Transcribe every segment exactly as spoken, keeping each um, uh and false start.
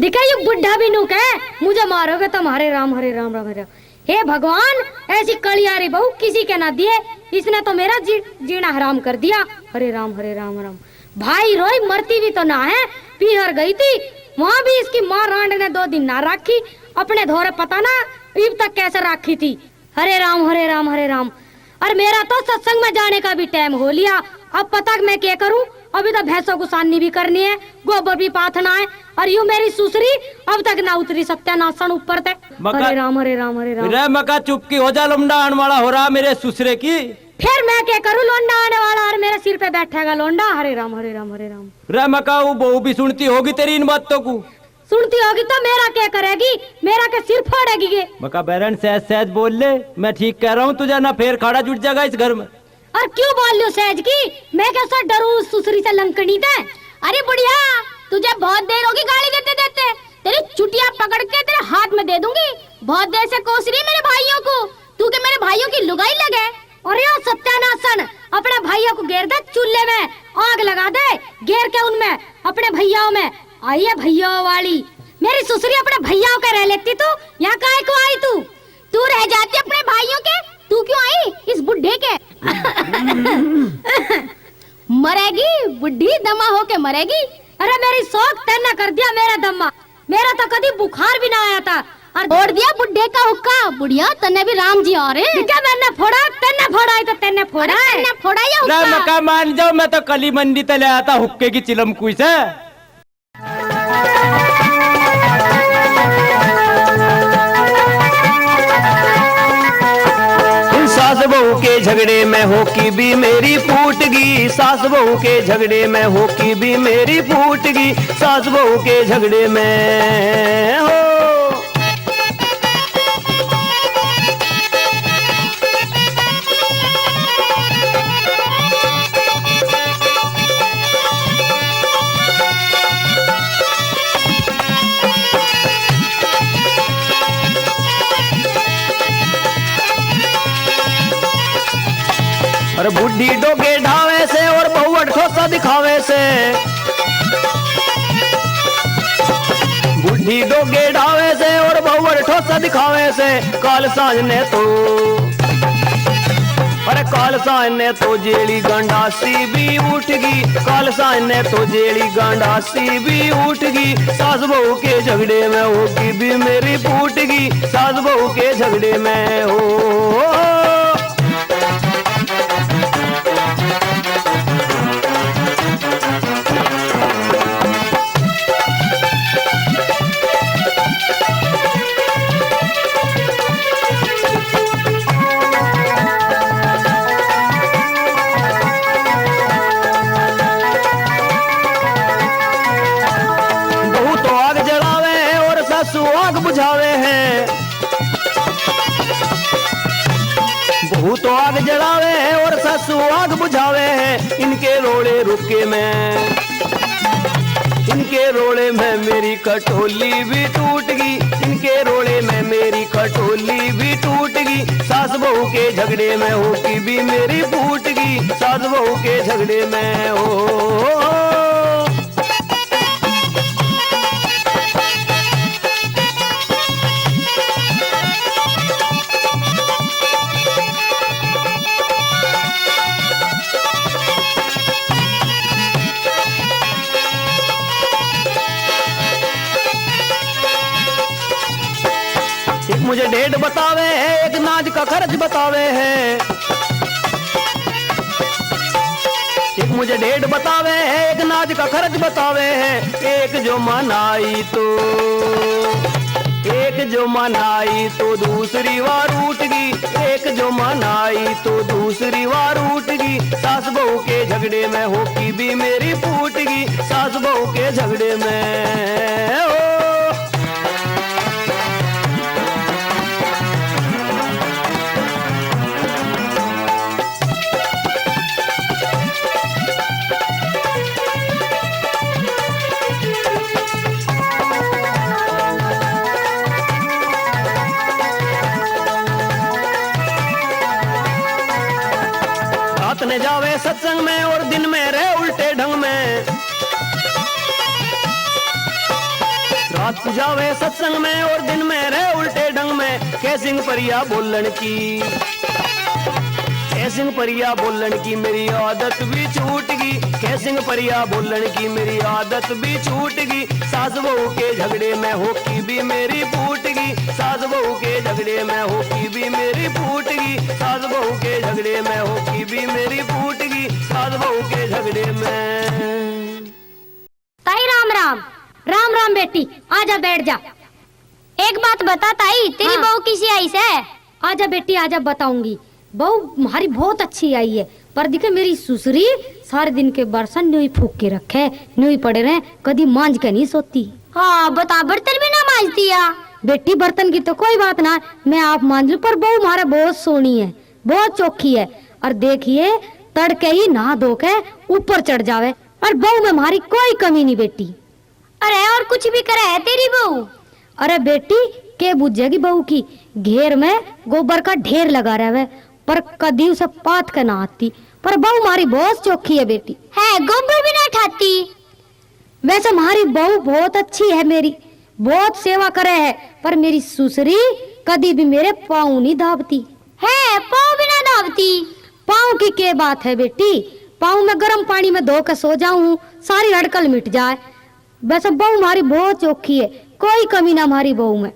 देखा, ये बुढ़ा भी नू कहे, "मुझे मारोगे तुम, हरे राम, हरे राम, राम, हरे राम।" हे भगवान, ऐसी कलियारी बहू किसी के ना दिए, इसने तो मेरा जी-, जीना हराम कर दिया। हरे राम, हरे राम, राम। भाई रोई मरती भी तो ना है, पीहर गई थी, वहां भी इसकी माँ रांड ने दो दिन ना राखी, अपने धोरे पता ना इब तक कैसे राखी थी। हरे राम, हरे राम, हरे राम। और मेरा तो सत्संग में जाने का भी टाइम हो लिया। अब पता मैं क्या करूं, अभी तो भैंसों को सानी भी करनी है, गोबर भी पाथना है, और यूं मेरी सुसरी अब तक ना उतरी सत्यानाशन ऊपर ते। मका-, हरे राम, हरे राम, हरे राम। रे मका चुप की हो जा, लौंडा आने वाला हो रहा मेरे सुसरे की। फिर मैं क्या करूं, लौंडा आने वाला और मेरे सिर पे बैठेगा लौंडा। हरे राम, हरे राम, हरे राम। रे मका वो बहू भी सुनती होगी तेरी इन बातों को। सुनती होगी तो मेरा क्या करेगी, मेरा के सिर फोड़ेगी ये। मका बैरन सहज सहज बोल ले, मैं ठीक कह रहा हूँ तुझे, ना फेर खाड़ा जुट जाएगा इस घर में। और क्यों बोल लियो सहज की, मैं कैसा डरू उस सुसरी से लंकनी ते। अरे बुढ़िया, तुझे बहुत देर होगी गाली देते देते, तेरी चुटिया पकड़ के तेरे हाथ में दे दूंगी। बहुत देर से कोस रही है मेरे भाइयों को, तू के मेरे भाइयों की लुगाई लगे। अरे ओ सत्यानाशन, अपने भाइयों को घेर दे चूल्हे में, आग लगा दे घेर के उनमें, अपने भैयाओं में। आई है भैयाओं वाली, मेरी सुसरी अपने भैयाओं के रह लेती तू, यहाँ काय को आई तू? तू रह जाती अपने भाइयों के, तू क्यों आई इस बुढ़े के? मरेगी बुढ़ी, दमा होके मरेगी। अरे मेरी शौक तन्ने कर दिया मेरा दमा, मेरा तो कदी बुखार भी ना आया था। और फोड़ दिया बुढ़े का हुक्का, बुढ़िया तन्ने भी राम जी आ रहे हैं। क्या मैंने फोड़ा, तन्ने फोड़ा है तो तन्ने फोड़ा अरे है। तन्ने फोड़ा ये रे हुक्का। मका मान जाओ, मैं तो कली मंडी ते ले आया था हुक्के की चिलम कुई से। सास बहू के झगड़े में होकी भी मेरी फूट गई, सास बहू के झगड़े में होकी भी मेरी फूट गई, सास बहू के झगड़े में हो। अरे बूढ़ी डोगे ढावे से और बहुअट ठोसा दिखावे से। बूढ़ी डोगे ढावे से और बहुअट ठोसा दिखावे से। काल सांझ ने तो, अरे काल सांझ ने तो जेली गांडासी भी उठ गई, काल सांझ ने तो जेली गांडासी भी उठ गई। सास बहू के झगड़े में होगी भी मेरी फूट गई, सास बहू के झगड़े में हो। बहू तो आग जलावे है और सासू आग बुझावे है। बहू तो आग जलावे है और सासू आग बुझावे है। इनके रोले रुके में, इनके रोले में मेरी खटोली भी टूट गई, इनके रोले में मेरी खटोली भी टूट गई। सास बहू के झगड़े में होकी भी मेरी फूट गई, सास बहू के झगड़े में हो। एक मुझे डेट बतावे है, एक नाज का खर्च बतावे है। एक मुझे डेट बतावे है, एक नाज का खर्च बतावे है। एक जो मन आई तो, एक जो मन आई तो दूसरी बार उठ गई। एक जो मन आई तो दूसरी बार उठ गई। सास बहू के झगड़े में होकी भी मेरी फूट गई। सास बहू के झगड़े में ओ। रात ने जावे सत्संग में और दिन में रहे उल्टे ढंग में। रात को जावे सत्संग में और दिन में रहे उल्टे ढंग में। के सिंह परिया बोलन की, के सिंह परिया बोलन की मेरी आदत भी छूट गई। के सिंह परिया बोलन की मेरी आदत भी छूट गई। सास बहू के झगड़े में हॉकी भी मेरी फूट गई। सास बहू के झगड़े में हॉकी भी मेरी फूट गई। सास बहू के झगड़े में हॉकी भी मेरी फूट गई। सास बहू के झगड़े में। ताई राम राम। राम राम बेटी, आजा बैठ जा। एक बात बता ताई, तेरी हाँ। बहू किसी आई से? आजा बेटी, आजा, बताऊंगी। बहू म्हारी बहुत अच्छी आई है, पर दिखे मेरी सुसरी सारे दिन के बर्तन न्यू ही फूक के रखे, न्यू ही पड़े रहे, कदी मांज के नहीं सोती। हाँ, बता, बर्तन भी ना मांजती या? बेटी, बर्तन की तो कोई बात ना, मैं आप मांज लूं, पर बहू म्हारे बहुत सोहनी है, बहुत चोखी है। और देखिए, तड़के ही नहा धो के ऊपर चढ़ जावे, और बहू में म्हारी कोई कमी नहीं बेटी। अरे, और कुछ भी करे है तेरी बहू? अरे बेटी, के बुझेगी बहू की, घेर में गोबर का ढेर लगा रहवे, पर कदी उसे पात के ना आती। पर बहू म्हारी बहुत चोखी है बेटी। है, गोबर भी ना ठाती। वैसे म्हारी बहू बहुत अच्छी है मेरी, बहुत सेवा करे है, पर मेरी सुसरी कदी भी मेरे पाँव नहीं दाबती। है, पाँव भी ना दाबती। पाँव की के बात है बेटी, पाँव मैं गर्म पानी में धो के सो जाऊं, सारी हड़कल मिट जाए। वैसे बहू म्हारी बहुत चोखी है, कोई कमी ना म्हारी बहू में।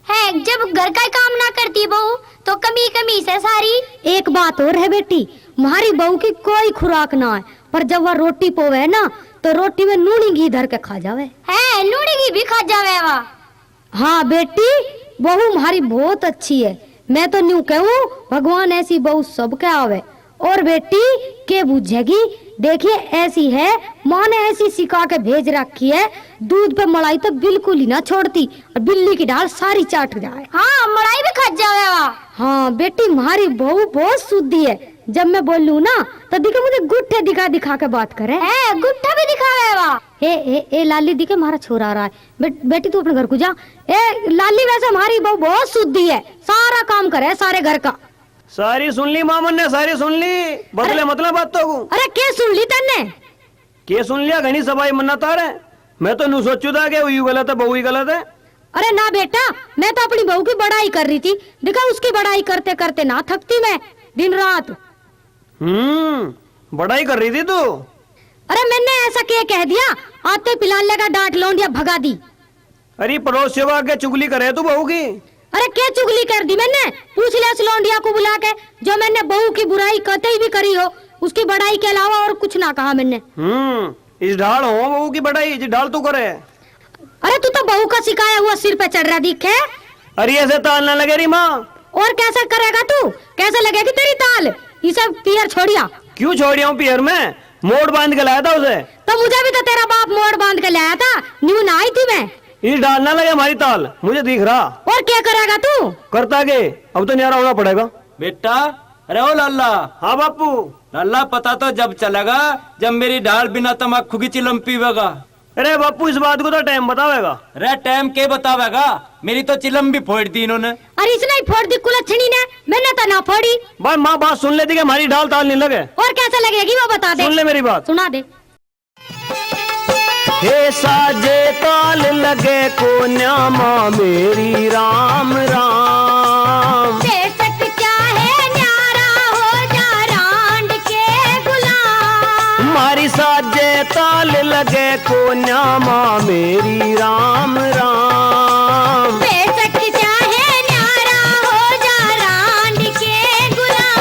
है, जब घर का ही काम ना करती बहू, तो कमी कमी से सारी। एक बात और है बेटी, म्हारी बहू की कोई खुराक ना है, पर जब वह रोटी पोवे है ना, तो रोटी में नूनी घी धर के खा जावे। है, नूनी घी भी खा जावे वा। हाँ बेटी, बहू म्हारी बहुत अच्छी है। मैं तो न्यू कहूँ, भगवान ऐसी बहू सबके आवे। और बेटी, के बूझेगी? देखिए, ऐसी है, माँ ने ऐसी सिखा के भेज रखी है, दूध पे मलाई तो बिल्कुल ही ना छोड़ती, और बिल्ली की ढाल सारी चाट जाए। हाँ, मलाई भी खा जावे वा। हाँ बेटी, म्हारी बहू बहुत सुधी है, जब मैं बोलूँ ना, तो दिखे मुझे गुट्ठे दिखा दिखा के बात करे। है, गुट्ठा भी दिखावे वा। ए, ए, ए, लाली, दिखे, म्हारा छोरा आ रहा है। बे-, बेटी, तू अपने घर को जा। ए, लाली, वैसे म्हारी बहू बहुत सुधी है, सारा काम करे सारे घर का। सारी सुन ली माँ, मन्ने सारी सुन ली, बदले अरे, मत ना बातों को। अरे, के सुन ली तन्ने? के सुन लिया? घणी सफाई मन्ना तारे। मैं तो न्यू सोचू था कि यू गलत है, बहू ही गलत है। अरे ना बेटा, मैं तो अपनी बहू की बड़ाई कर रही थी। देखा, उसकी बड़ाई करते करते ना थकती मैं दिन रात। हम्म, बड़ाई कर रही थी तू। अरे मैंने ऐसा के कह दिया, आते पिलान लगा डांट लौंडिया भगा दी। अरे पड़ोसियों का आगे चुगली करे तू बहू की। अरे के चुगली कर दी मैंने, पूछ ले उस लौंडिया को बुला के, जो मैंने बहू की बुराई कतई भी करी हो, उसकी बड़ाई के अलावा और कुछ ना कहा मैंने। हम्म, इस ढाल हो बहू की बड़ाई, जिस ढाल तू करे। अरे तू तो बहू का सिखाया हुआ सिर पे चढ़ रहा दिखे। अरे ऐसे ताल ना लगे री माँ। और कैसे करेगा तू, कैसे लगेगी तेरी ताल? ये सब पीहर छोड़िया। क्यों छोड़िया हूँ पीहर में? मोड़ बांध के लाया था उसे। तो मुझे भी तो तेरा बाप मोड़ बांध के लाया था, न्यू ना आई थी मैं। इस ढाल ना लगे हमारी ताल, मुझे दिख रहा। और क्या करेगा तू? करता के, अब तो न्यारा होना पड़ेगा। बेटा, अरे ओ लाला। हाँ बापू। लाला, पता तो जब चलेगा, जब मेरी ढाल बिना तमाकू की चिलम पीवेगा। अरे बापू, इस बात को तो टाइम बतावेगा। अरे टाइम के बतावेगा, मेरी तो चिलम भी फोड़ दी इन्होंने। अरे इसने ही फोड़ दी कुलच्छनी ने, मैंने तो ना फोड़ी। भाई माँ बात सुन लेती कि हमारी ढाल ताल नहीं लगे। और कैसे लगेगी वो बता दे। सुन ले मेरी बात। सुना दे। हे साजे ताल लगे कोन्या माँ मेरी राम राम। बेशक चाहे न्यारा हो जा रांड के गुलाम। मारी साजे ताल लगे कोन्या माँ मेरी राम राम। बेशक चाहे न्यारा हो जा रांड के गुलाम।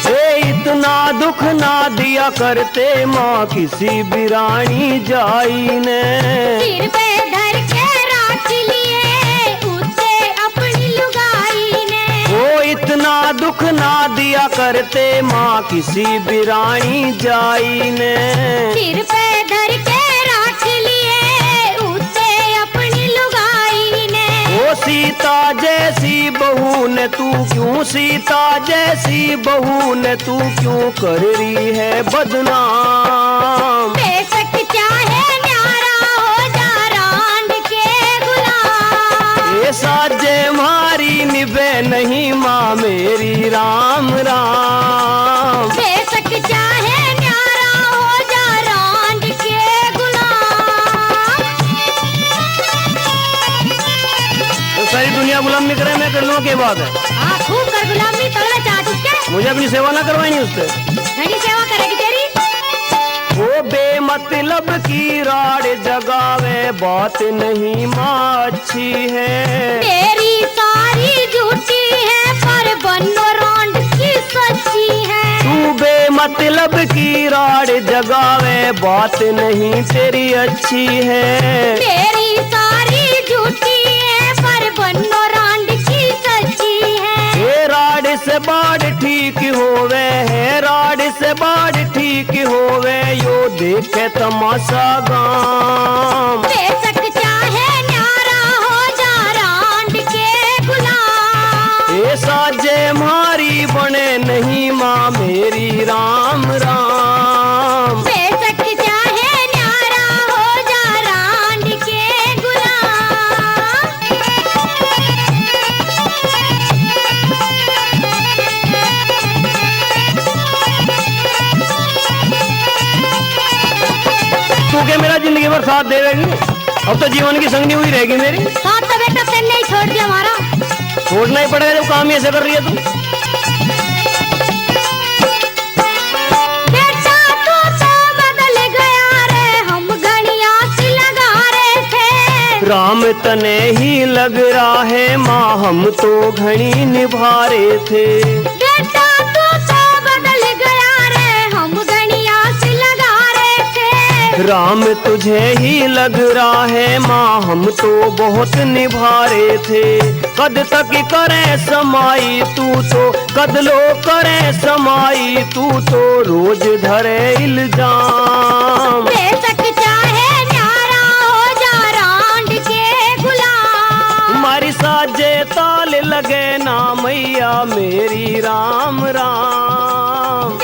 ए, इतना दुख ना दिया करते माँ किसी बिरानी जाई ने। सिर पे धर के राख लिए उत्ते अपनी लुगाई ने। ओ, इतना दुख ना दिया करते माँ किसी बिरानी जाई ने। सिर पे धर के राख लिए उत्ते अपनी लुगाई ने। ओ, सीता जैसी बहू ने तू क्यों, सीता जैसी बहू ने तू क्यों कर रही है बदनाम? बेशक चाहे न्यारा हो जा रांड के गुलाम। ए साजे म्हारी निभे नहीं माँ मेरी राम राम। बेशक चाहे न्यारा हो जा रांड के गुलाम। तो सारी दुनिया गुलामी करे, मैं कर लूँ, के बात है? हाँ, खूब कर गुलामी, तगड़ा चाट उसके। मुझे अपनी सेवा ना करवानी उससे। घणी सेवा करेगी तेरी। वो बेमतलब की राड़ जगावे, बात नहीं माँ अच्छी है। तेरी सारी झूठी है, पर बनो रांड की सच्ची है। तू बेमतलब की राड़ जगावे, बात नहीं तेरी अच्छी है। तेरी सारी झूठी है, पर बनो रांड की सच्ची है। ए राड़ से बाड़ ठीक होवे है, राड़ से बाड़ ठीक होवे, यो देखे तमाशा गाम। बेशक चाहे न्यारा हो जा रांड के गुलाम। ए साजे म्हारी बने नहीं माँ मेरी राम राम। बेशक चाहे न्यारा हो जा रांड के गुलाम। तू के मेरा जिंदगी भर साथ देवेगी? अब तो जीवन की संगनी हुई रहेगी मेरी। साथ तो बेटा तेने ही छोड़ दिया हमारा। छोड़ना ही पड़ेगा जब काम ही ऐसे कर रही है तू। बेटा तू तो बदल गया रे, हम घणी आस लगा रहे थे। राम तने ही लग रहा है माँ, हम तो घणी निभा रहे थे। बेटा तू तो बदल गया रे, हम घणी आस लगा रहे थे। राम तुझे ही लग रहा है माँ, हम तो बहुत निभा रहे थे। कद तक करे समाई तू तो, कद लो करे समाई तू तो, रोज धरे इल्जाम। बेशक चाहे न्यारा हो जा रांड के गुलाम। मारी साजे ताल लगे ना मैया मेरी राम राम।